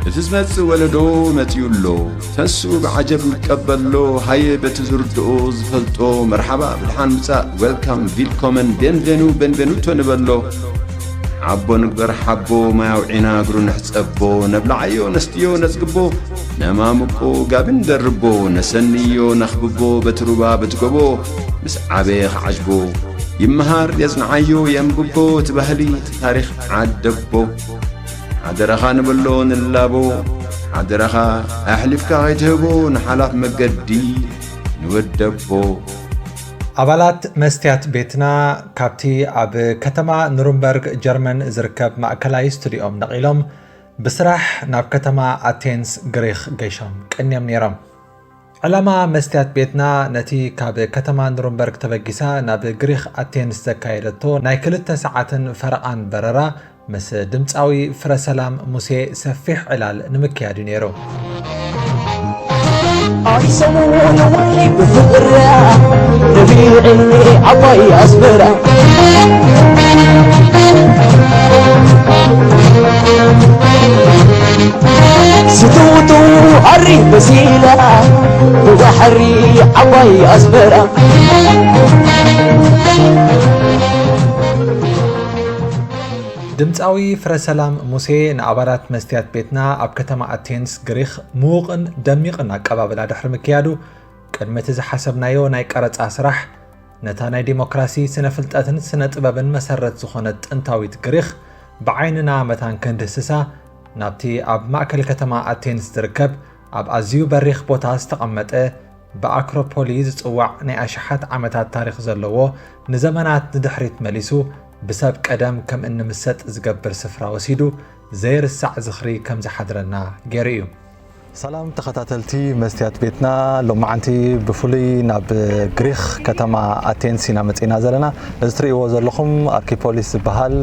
እቲ ዝመጽእ ወለዶ መጺኡ ኣሎ። ተንስኡ ብዓጀብ ንቀበሎ። ሃየ በቲ ዝርድኦ ዝፈልጦ መርሓባ ብድሓን ምጻእ፣ ዌልካም፣ ቪልኮመን፣ ቤንቬኑ፣ ቤንቬኑቶ ንበሎ። ሓቦ ንግበር ሓቦ፣ ማይ ኣውዒና እግሩ ንሕጸቦ። ነብልዓዮ ነስትዮ ነጽግቦ፣ ነማምቆ ጋቢ ንደርቦ። ነሰንዮ ነኽብቦ በቲ ሩባ በቲ ጎቦ። ምስ ዓበየ ክዓጅቦ ይመሃር የጽንዓዮ የንብቦ። እቲ ባህሊ እቲ ታሪኽ ዓደቦ። ሓደራኻ ንብሎ ንላቦ። ሓደራኻ ኣሕሊፍካ ከይትህቦ ንሓላፍ መገዲ ንወደቦ። ኣባላት መስትያት ቤትና ካብቲ ኣብ ከተማ ኑርንበርግ ጀርመን ዝርከብ ማእከላይ ስቱዲኦም ነቒሎም ብስራሕ ናብ ከተማ ኣቴንስ ግሪኽ ገይሾም ቀንዮም ነይሮም። ዕላማ መስትያት ቤትና ነቲ ካብ ከተማ ኑርንበርግ ተበጊሳ ናብ ግሪኽ ኣቴንስ ዘካየደቶ ናይ ክልተ ሰዓትን ፈረቓን በረራ ምስ ድምጻዊ ፍረሰላም ሙሴ ሰፊሕ ዕላል ንምክያድ እዩ ነይሩ። ኣይሰሙን ወይ ብፍቕራ ነቢዕኒ ዓባይ ኣስመራ ስትውቱ ኣሪ መሲላ ብባሕሪ ዓባይ ኣስመራ። ድምጻዊ ፍረሰላም ሙሴ ንኣባላት መስትያት ቤትና ኣብ ከተማ ኣቴንስ ግሪኽ ምዉቕን ደሚቕን ኣቀባብላ ድሕሪ ምክያዱ፣ ቅድሚ እቲ ዝሓሰብናዮ ናይ ቀረጻ ስራሕ፣ ነታ ናይ ዲሞክራሲ ስነ ፍልጠትን ስነ ጥበብን መሰረት ዝኾነት ጥንታዊት ግሪኽ ብዓይንና መታን ክንድህስሳ፣ ናብቲ ኣብ ማእከል ከተማ ኣቴንስ ዝርከብ ኣብ ኣዝዩ በሪኽ ቦታ ዝተቐመጠ ብኣክሮፖሊ ዝጽዋዕ ናይ ኣሽሓት ዓመታት ታሪኽ ዘለዎ ንዘመናት ንድሕሪት መሊሱ ብሰብ ቀደም ከም እንምሰጥ ዝገብር ስፍራ ወሲዱ ዘይርሳዕ ዝኽሪ ከም ዝሓድረና ገይሩ እዩ። ሰላም ተኸታተልቲ መስትያት ቤትና፣ ሎማዓንቲ ብፍሉይ ናብ ግሪኽ ከተማ ኣቴንስ ኢና መጺና ዘለና። እዚ ትርእይዎ ዘለኹም ኣርኪፖሊስ ዝበሃል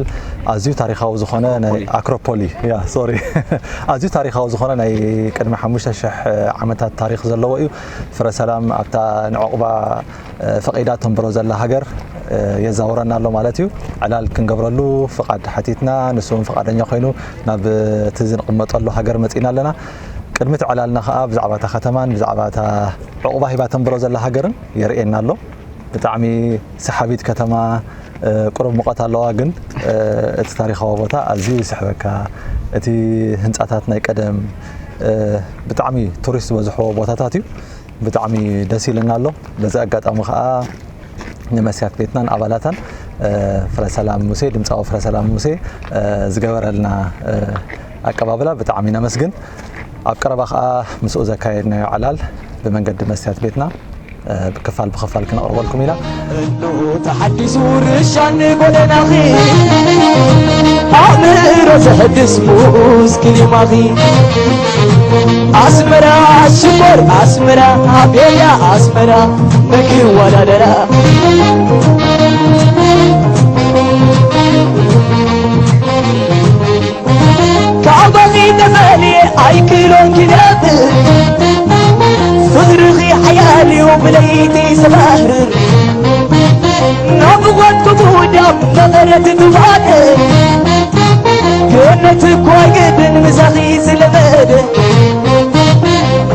ኣዝዩ ታሪኻዊ ዝኾነ ናይ ኣክሮፖሊ። ኣክሮፖሊ፣ ያ፣ ሶሪ። ኣዝዩ ታሪኻዊ ዝኾነ ናይ ቅድሚ ሓሙሽተ ሽሕ ዓመታት ታሪኽ ዘለዎ እዩ። ፍረ ሰላም ኣብታ ንዕቑባ፣ እ፣ ፈቒዳ ተንብሮ ዘላ ሃገር፣ እ፣ የዛውረና ኣሎ ማለት እዩ። ዕላል ክንገብረሉ ፍቓድ ሓቲትና፣ ንሱ እውን ፍቓደኛ ኮይኑ ናብ እቲ ዝንቕመጠሉ ሃገር መጺና ኣለና። ቅድሚ እቲ ዕላልና ከኣ ብዛዕባ እታ ከተማን ብዛዕባ እታ ዕቑባ ሂባ ተንብሮ ዘላ ሃገርን የርእየና ኣሎ። ብጣዕሚ ሰሓቢት ከተማ፣ እ፣ ቁሩብ ሙቐት ኣለዋ፣ ግን፣ እ፣ እቲ ታሪኻዊ ቦታ ኣዝዩ ይስሕበካ። እቲ ህንጻታት ናይ ቀደም፣ እ፣ ብጣዕሚ ቱሪስት ዝበዝሖ ቦታታት እዩ። ብጣዕሚ ደስ ኢሉና ኣሎ። በዚ ኣጋጣሚ ከኣ ንመስትያት ቤትናን ኣባላታን፣ እ፣ ፍረ ሰላም ሙሴ፣ ድምጻዊ ፍረ ሰላም ሙሴ፣ እ፣ ዝገበረልና፣ እ፣ ኣቀባብላ ብጣዕሚ ነመስግን። ኣብ ቀረባ ከኣ ምስኡ ዘካየድናዮ ዕላል ብመንገዲ መስትያት ቤትና፣ እ፣ ክፋል ብኽፋል ክነቕርበልኩም ኢና። እንሆ ተሓዲሱ ርሻን ጎደናኺ፣ ኣእምሮ ዘሕድስ ሙስ ክሊማኺ። ኣስመራ ሽኮር ኣስመራ ቤላ ኣስመራ መኪ ወዳደራ። ካባኺ ተፈልየ ኣይክሎን ክነብር፣ ፍቕርኺ ሓያል እዩ ብለይቲ ዘባህር። ናፍቖት ክፉዳም መቐረት ትፋት፣ ገነት እኮ ኣይግድን ምሳኺ ዝለመደ።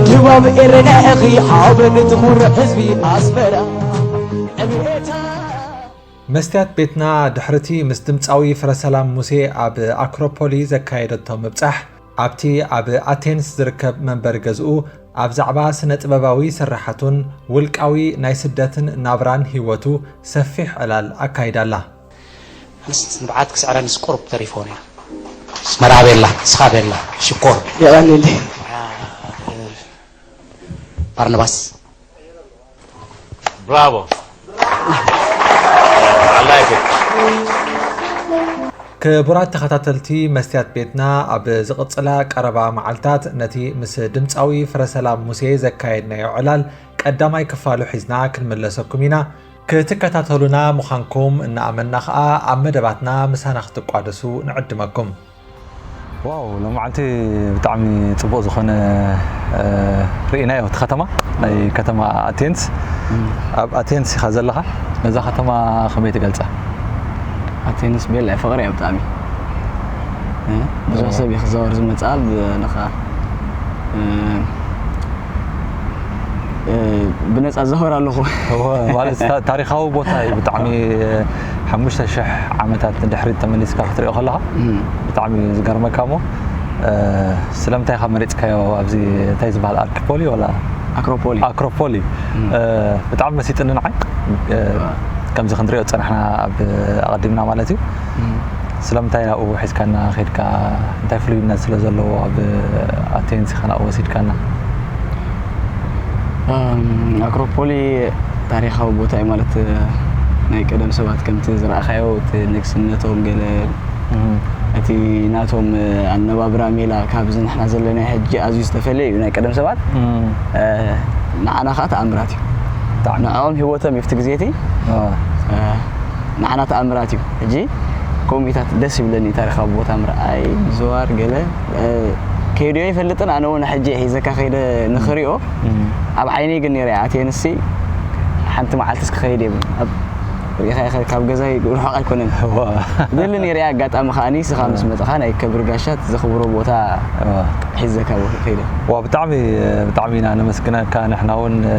ድባብ ኤረና ኢኺ ሓበን ትኹርዕ ህዝቢ ኣስመራ ዕብየታ። መስትያት ቤትና ድሕርቲ ምስ ድምጻዊ ፍረሰላም ሙሴ ኣብ ኣክሮፖሊ ዘካየደቶ ምብጻሕ፣ ኣብቲ ኣብ ኣቴንስ ዝርከብ መንበሪ ገዝኡ ኣብ ዛዕባ ስነ ጥበባዊ ስርሓቱን ውልቃዊ ናይ ስደትን ናብራን ህይወቱ ሰፊሕ ዕላል ኣካይዳ ኣላ። ኣነስ ንብዓት ክስዕረንስ ቁሩብ ተሪፎ ነይሩ። ኣስመራ ቤላ፣ ንስኻ ቤላ፣ ሽኮር። የቐንየለይ። ባርናባስ። ብራቮ። I like it። ክቡራት ተኸታተልቲ መስትያት ቤትና፣ ኣብ ዝቕጽላ ቀረባ መዓልታት ነቲ ምስ ድምጻዊ ፍረሰላም ሙሴ ዘካየድናዮ ዕላል ቀዳማይ ክፋሉ ሒዝና ክንምለሰኩም ኢና። ክትከታተሉና ምዃንኩም እናኣመንና ኸኣ፣ ኣብ መደባትና ምሳና ክትቋደሱ ንዕድመኩም። ዋው፣ ሎማዓንቲ ብጣዕሚ ጽቡቕ ዝኾነ፣ እ፣ ርኢናዮ እቲ ከተማ፣ ናይ ከተማ ኣቴንስ። እም። ኣብ ኣቴንስ ኢኻ ዘለኻ፣ ነዛ ከተማ ከመይ ትገልጻ? ኣቴንስ ቤላ ፍቕሪ እያ ብጣዕሚ። እ፣ ብዙሕ ሰብ እዩ ክዛወር ዝመጽኣ፣ ብ-፣ ንኻ፣ እ፣ እ፣ ብነጻ እዛወር ኣለኹ። እወ፣ ማለት ታ-፣ ታሪኻዊ ቦታ እዩ ብጣዕሚ፣ እ፣ ሓሙሽተ ሽሕ ዓመታት ንድሕሪት ተመሊስካ ክትሪኦ ከለኻ እም። ብጣዕሚ እዩ ዝገርመካ እሞ፣ እ፣ ስለምንታይ ኢኻ መሪጽካዮ? ኣብዚ እንታይ ዝበሃል ኣርኪፖሊ ወላ ኣክሮፖሊ። ኣክሮፖሊ። እም። እ፣ ብጣዕሚ መሲጥኒ ንዓይ። እ፣ እዋ። ከምዚ ክንሪኦ ዝጸናሕና ኣብ ኣቐዲምና ማለት እዩ። እም። ስለምንታይ ናብኡ ሒዝካና ኸድካ? እንታይ ፍሉይነት ስለ ዘለዎ ኣብ ኣቴንስ ኢኻ ናብኡ ወሲድካና? እም፣ ኣክሮፖሊ ታሪኻዊ ቦታ እዩ ማለት፣ ናይ ቀደም ሰባት ከምቲ ዝረኣኻዮ እቲ ንግስነቶም ገለ እም። እቲ ናቶም ኣነባብራ ሜላ ካብዚ ንሕና ዘለናዮ ሕጂ ኣዝዩ ዝተፈለየ እዩ። ናይ ቀደም ሰባት፣ እም። እ፣ ንዓና ኸኣ ተኣምራት እዩ። ብጣዕሚ። ንዕኦም ህይወቶም እዩ፣ ኣብቲ ግዜ እቲ፣ አ። እ፣ ንዓና ተኣምራት እዩ። ሕጂ ከምኡታት ደስ ይብለኒ፣ ታሪኻዊ ቦታ ምርኣይ፣ ምዝዋር፣ ገለ፣ እ፣ ከይደዮ ኣይፈልጥን። ኣነ እውን ሕጂ ሒዘካ ከይደ ንኽሪኦ፣ እም። ኣብ ዓይነይ ግን ነይረ እያ። ኣቴንስሲ ሓንቲ መዓልትስ ክኸይድ እየ ብል። ኣብ ርኢኻ ኢኻ፣ ካብ ገዛይ ርሑቕ ኣይኮነን። እዋ። ደሊ ነይረ እያ። ኣጋጣሚ ከኣኒ ንስኻ ምስ መጻኻ ናይ ከብሪ ጋሻ ዘኽብሮ ቦታ እዋ። ሒዘካ ከይደ። ዋ፣ ብጣዕሚ፣ ብጣዕሚ ኢና ነመስግነካ። ንሕና እውን፣ እ፣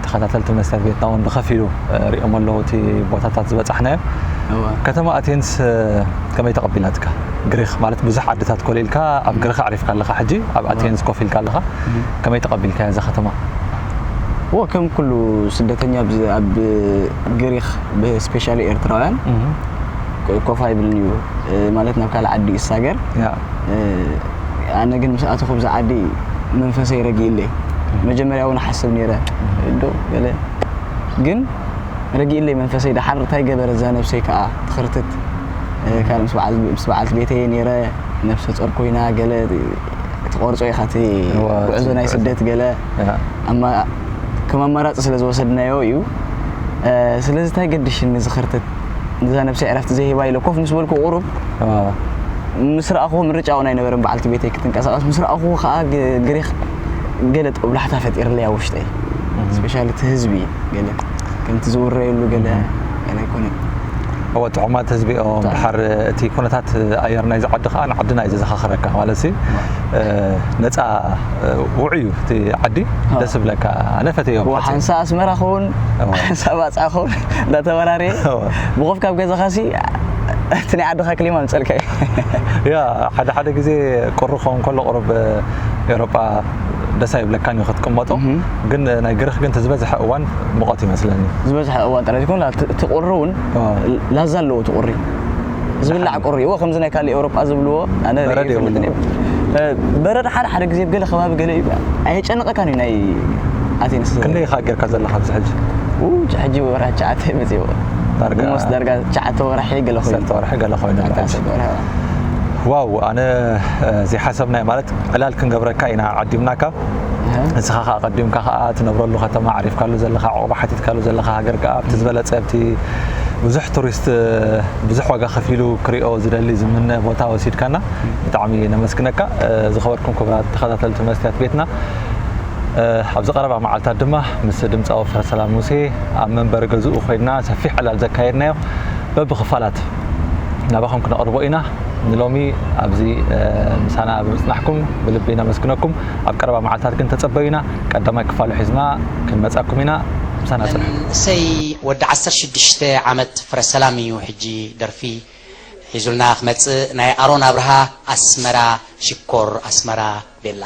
ተኸታተልቲ መስትያት ቤትና እውን ብኸፊሉ፣ እ፣ ሪኦም ኣለዉ እቲ ቦታታት ዝበጻሕናዮ። እዋ። ከተማ ኣቴንስ፣ እ፣ ከመይ ተቐቢላትካ? ግሪኽ ማለት ብዙሕ ዓድታት ኮሊልካ ኣብ ግሪኽ ኣዕሪፍካ ኣለኻ፣ ሕጂ ኣብ እዋ። ኣቴንስ ኮፍ ኢልካ ኣለኻ። እም። ከመይ ተቐቢልካያ እዛ ከተማ? እወ፣ ከም ኩሉ ስደተኛ ብዝ-፣ ኣብ ግሪኽ ብስፔሻሊ ኤርትራውያን እም። ኮ-፣ ኮፍ ኣይብልን እዩ፣ እ፣ ማለት ናብ ካልእ ዓዲ ይሳገር። ያ። እ፣ ኣነ ግን ምስ ኣተኹ ብዛ ዓዲ መንፈሰይ ረጊእለይ። እም። መጀመርያ እውን ሓስብ ነይረ፣ እም። ዶ ገለ ግን ረጊእለይ መንፈሰይ። ደሓር እንታይ ገበረ እዛ ነብሰይ ከኣ ትኽርትት። እ፣ ካልእ ምስ በዓል-፣ ምስ በዓልቲ ቤተይ ነይረ፣ ነብሰ ጾር ኮይና ገለ ትቆርጾ ኢኻ እቲ እዋ፣ ጉዕዞ ናይ እቲ ስደት ገለ ያ። ኣማ-፣ ከም ኣማራጺ ስለ ዝወሰድናዮ እዩ። እ፣ ስለዚ እንታይ ገድሽኒ ዝኽርትት፣ ነዛ ነብሰይ ዕረፍቲ ዘይህባ ኢለ ኮፍ ምስ በልኩ ቁሩብ እዋ። ምስ ረኣኹ ምርጫ እውን ኣይነበረን በዓልቲ ቤተይ ክትንቀሳቐስ። ምስ ረኣኹ ከኣ ግ-፣ ግሪኽ ገለ ጦብላሕታ ፈጢርለይ ኣብ ውሽጠይ። እም። ስፔሻሊ እቲ ህዝቢ ገለ ከምቲ ዝውረየሉ ገለ እም። ገለ ኣይኮነን። እወ፣ ጥዑማት ህዝቢ እዮም። ብጣዕሚ። ድሓር እቲ ኩነታት ኣየር ናይዚ ዓዲ ከኣ ንዓድና እዩ ዘዘኻኽረካ። ማለት ሲ፣ እዋ። እ፣ ነጻ፣ እ፣ ውዑይ እዩ እቲ ዓዲ። እዋ። ደስ ይብለካ። ኣነ ፈትየዮ። እዋ፣ ሓንሳ ኣስመራ ኸውን፣ እዋ። ሓንሳ ባጽዓ ኸውን እንዳተበራረየ እዋ። ብኾፍ ካብ ገዛኻ ሲ፣ እቲ ናይ ዓድኻ ክሊማ ምጸልካ እዩ። ያ፣ ሓደ ሓደ ግዜ ቁሪ ክኸውን ከሎ ቁሩብ ኤውሮጳ ደስ ኣይብለካን እዩ ክትቅመጦ። እህ። ግን ናይ ግሪኽ ግን እቲ ዝበዝሐ እዋን ሙቐት ይመስለኒ። ዝበዝሐ እዋን ጥራይ ዘይኮነ፣ እቲ፣ እቲ ቁሪ እውን እዋ። ላዛ ኣለዎ። እቲ ቁሪ ዝብላዕ ቁሪ፣ እወ፣ ከምዚ ናይ ካልእ ኤውሮጳ ዝብልዎ ኣነ በረድ ርእየ ይፈልጥን የብሉን። እየ። እ፣ በረድ ሓደ ሓደ ግዜ ኣብ ገለ ከባቢ ገለ እዩ። ኣየጨንቐካን እዩ ናይ ኣቴንስ። ክንደይ ኢኻ ጌርካ ዘለኻ ኣብዚ ሕጂ? ኡ፣ ሕጂ ወርሒ ትሽዓተ መጺኡ። ዳርጋ ኦልሞስት ዳርጋ ትሽዓተ ወርሒ ገለ ኮይኑ። ዓሰርተ ወርሒ ገለ ኮይኑ። ትሽዓተ ዓሰርተ ወርሒ። ዋው፣ ኣነ፣ እ፣ ዘይሓሰብናዮ ማለት ዕላል ክንገብረካ ኢና ዓዲምናካ። እህ። ንስኻ ኸኣ ቀዲምካ ኸኣ ትነብረሉ ከተማ፣ ዓሪፍካሉ ዘለኻ፣ ዕቑባ ሓቲትካሉ ዘለኻ ሃገር ከኣ ኣብቲ ዝበለጸ፣ ኣብቲ ብዙሕ ቱሪስት፣ ብዙሕ ዋጋ ከፊሉ ክሪኦ ዝደሊ ዝምነ ቦታ ወሲድካና ብጣዕሚ ነመስግነካ። እ፣ ዝኸበርኩም ክቡራት ተኸታተልቲ መስትያት ቤትና፣ እ፣ ኣብዚ ቀረባ መዓልታት ድማ ምስ ድምጻዊ ፍረሰላም ሙሴ ኣብ መንበሪ ገዝኡ ኮይንና ሰፊሕ ዕላል ዘካየድናዮ በብኽፋላት ናባኹም ክነቕርቦ ኢና። ንሎሚ ኣብዚ፣ እ፣ ምሳና ብምጽናሕኩም ብልቢ ነመስግነኩም። ኣብ ቀረባ መዓልታት ግን ተጸበዩና። ቀዳማይ ክፋሉ ሒዝና ክንመጻኩም ኢና። ምሳና ጽንሑ። መንእሰይ ወዲ ዓሰርተ ሽዱሽተ ዓመት ፍረ ሰላም እዩ ሕጂ ደርፊ ሒዙልና ክመጽእ። ናይ ኣሮን ኣብርሃ ኣስመራ ሽኮር ኣስመራ ቤላ።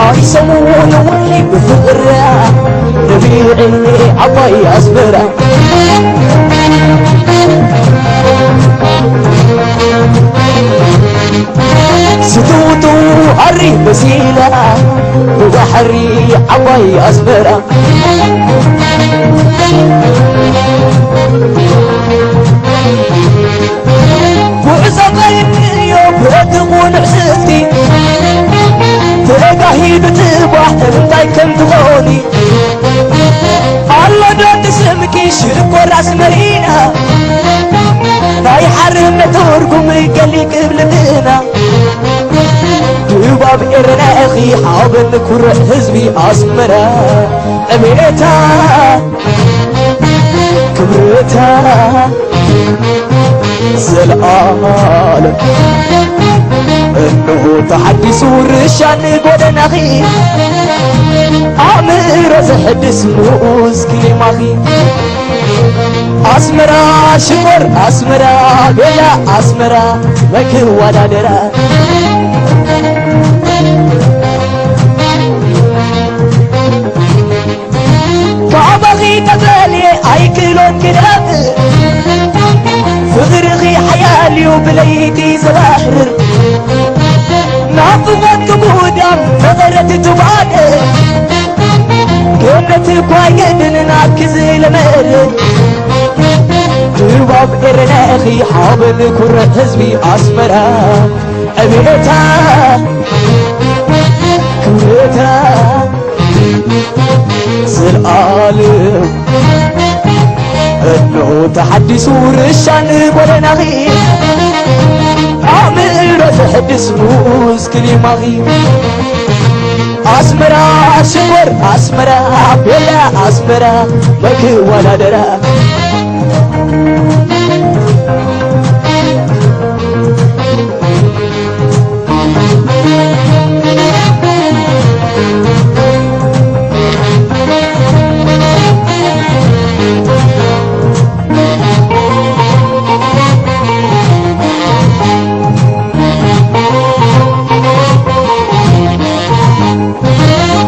ኣይሰሙን ውኒ ብፍቕራ ነቢዕኒ ዓባይ ኣስመራ። ስትውቱ ሃሪ መሲላ ብባሕሪ ዓባይ ኣስመራ። ጉዕዞ ቀይርዮ ብረት ቁኑዕ ስልቲ ተጋሂዱ ጽባሕ እንታይ ከም ትኾኒ። ኣሎ ዶ እቲ ስምኪ ሽኮር ኢና ናይ ሓርነት ትርጉም ገሊጽ ክብልልና ድባብ ኤረና ኢኺ ሓበን ኩርዕ ህዝቢ ኣስመራ ዕቤታ ክብርታ ዘልኣለም እንሆ ተሓዲሱ ርሻን ጎደናኺ ኣእምሮ ዘሕድስ ንኡስ ክሊማኺ ኣስመራ ሽኮር ኣስመራ ቤላ ኣስመራ መክዋዳደራ ካባኺ ተፈልየ ኣይክእሎን ክደፍእ ፍቕርኺ ሓያል እዩ ብለይቲ ዘባሕርር ናፍቖት ክቡዳም መቐረት ትባደ ገነት እኳ ኣይገድን ናትኪ ዝለመድ ድባብ ኤረና ኢኺ ሓበን ኩርዕ ህዝቢ ኣስመራ ዕቤታ ክብርታ ዘልኣለም እንሆ ተሓዲሱ ርሻን ጎደናኺ ኣእምሮ ዘሕድስ ንኡስ ክሊማኺ ኣስመራ ሽኮር ኣስመራ ቤላ ኣስመራ መክዋዳደራ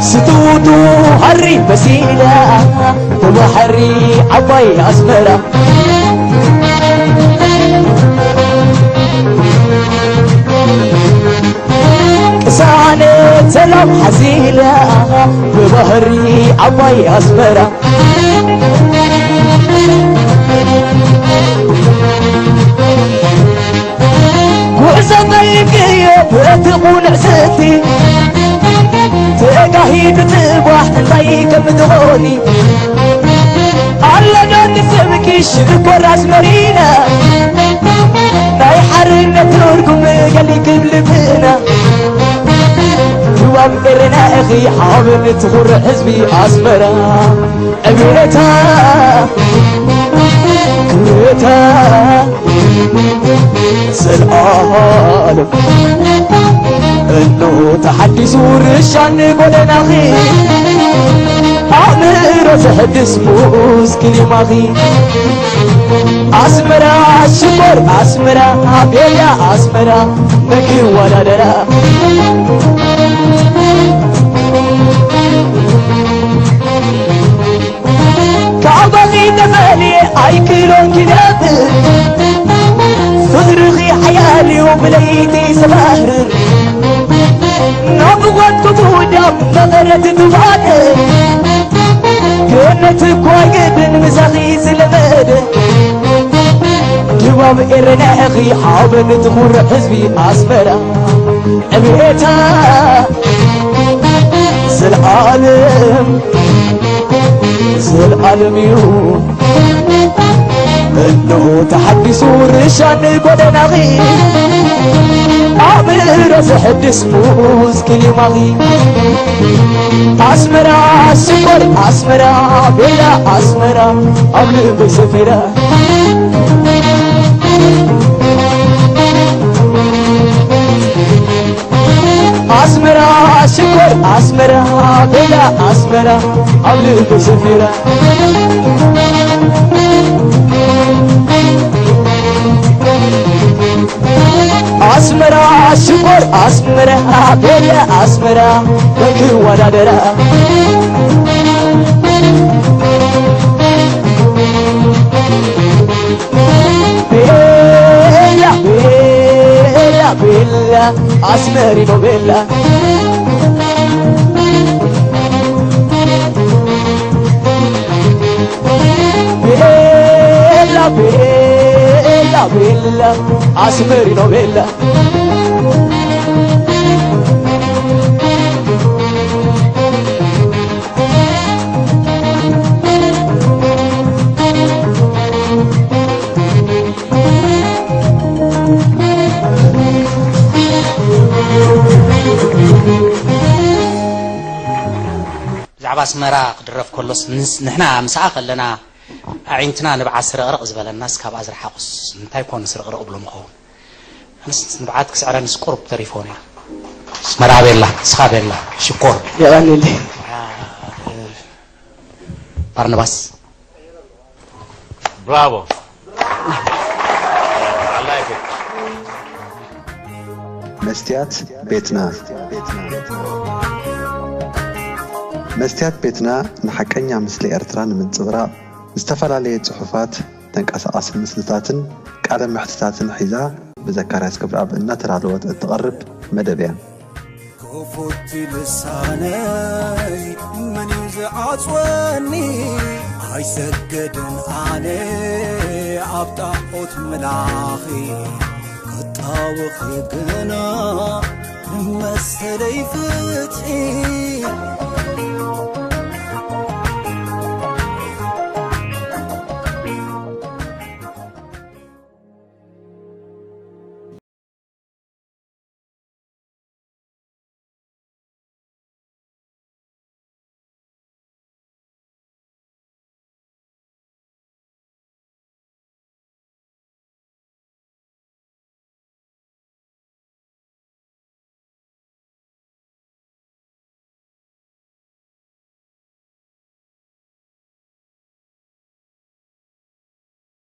ስትውቱ ሃሪ በሲላ ብባሕሪ ዓባይ ኣስመራ ቅሳነት ሰላም ሓዚላ ብባህሪ ዓባይ ኣስመራ ጉዕዞ ጠሊብክዮ ብእቲ ቁኑዕ ስእቲ ተጋሂዱ ጽባሕ እንታይ ከም ትኾኒ ኣሎዶ ንስምኪ ሽኮር ኣስመሪና ናይ ሓርነት ትርጉም ገሊ ክብልትና ድባብ ኤረና ኢኺ ሓበን ትኹርዕ ህዝቢ ኣስመራ ዕቤታ ክብሬታ ዘልኣለም እንሆ ተሓዲሱ ርሻን ጎደናኺ ኣእምሮ ዘሕድስ ሙስ ክሊማኺ ኣስመራ ሽኮር ኣስመራ ቤላ ኣስመራ መክዋዳደራ ካባኺ ተፈልየ ኣይክእሎን ክነብር ፍቕርኺ ሓያል እዩ ብለይቲ ዘባህርር ናፍቖት ክቡዳም መቐረት ትባደ ገነት እኳ ኣይግድን ምሳኺ ዝለመደ ድባብ ኤረና ኢኺ ሓበን ትኹርዕ ህዝቢ ኣስመራ ዕቤታ ዘልኣለም ዘልኣለም እዩ እንሆ ተሓዲሱ ርሻን ጎደናኺ ኣእምሮ ዘሕድስ ሙስ ክሊማኺ ኣስመራ ሽኮር ኣስመራ ቤላ ኣስመራ ኣብ ልበይ ሰፊራ ኣስመራ ሽኮር ኣስመራ ቤላ ኣስመራ ኣብ ልቢ ሰፊራ ኣስመራ ሽኮር ኣስመራ ቤላ ኣስመራ በክዋዳደራ ቤላ ቤላ ቤላ ኣስመሪኖ ቤላ ቤላ ቤላ ቤላ ኣስመሪኖ ቤላ ኣስመራ ክድረፍ ከሎስ ንስ- ንሕና ምስኣ ከለና ኣዒንትና ንብዓት ስርቕርቕ ዝበለናስ ካብኣ ዝረሓቑስ እንታይ ኮን ስርቕርቕ ብሎም ይኸውን? ኣነስ ንብዓት ክስዕረንስ ቁሩብ ተሪፎ ነይሩ። ኣስመራ ቤላ፣ ንስኻ ቤላ፣ ሽኮር። የቐንየለይ። ባርናባስ። Bravo. I like it. መስትያት ቤትና። መስትያት ቤትና ንሓቀኛ ምስሊ ኤርትራ ንምንጽብራቕ ዝተፈላለየ ጽሑፋት፣ ተንቀሳቓሲ ምስልታትን ቃለ መሕትታትን ሒዛ ብዘካርያስ ገብረኣብ እናተዳለወት እትቐርብ መደብ እያ። ክፉት ልሳነይ መን እዩ ዝዓጽወኒ? ኣይሰገድን ኣነ ኣብ ጣዖት ምላኺ ክጣወኺ ግና መሰለይ ፍትሒ